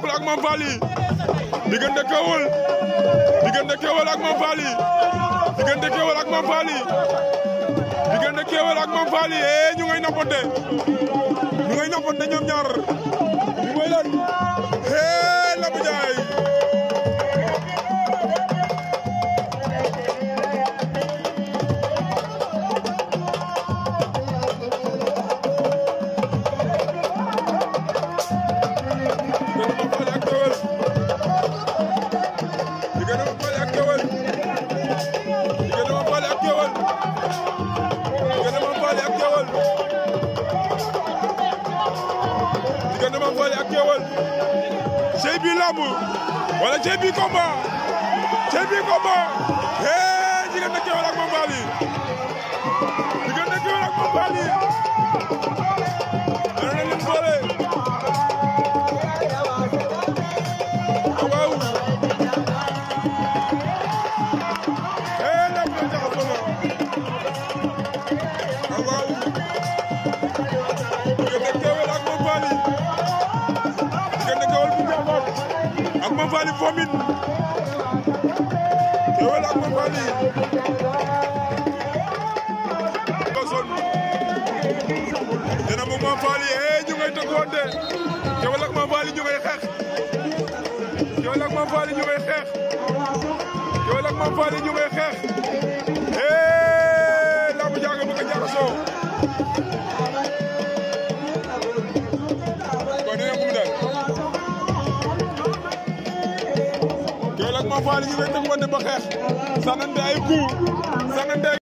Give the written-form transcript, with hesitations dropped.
bokkul ak Mame Faly diggante Keweul ak Mame Faly diggante Keweul ak Mame Faly diggante Keweul ak Mame Faly ñu ngay nappante ñoom ñaar ñu may lan Lamou Ndiaye Mame Faly ak Keweul cey bi lamb wala cey bi combat diggante Keweul ak Mame Faly dana leen boole waaw lamb na jaxasoo na waaw diggante Keweul ak Mame Faly ak Mame Faly vomit Keweul ak Mame Faly dina mo Mame Faly ñu ngay tëggoonte Keweul ak Mame Faly ñu ngay xeex Keweul ak Mame Faly ñu ngay xeex lamb jaaga bëgg a jaxasoo ko dina mu dal Keweul ak Mame Faly ñu ngay tëggoonte ba xeex sanante ay coup sanante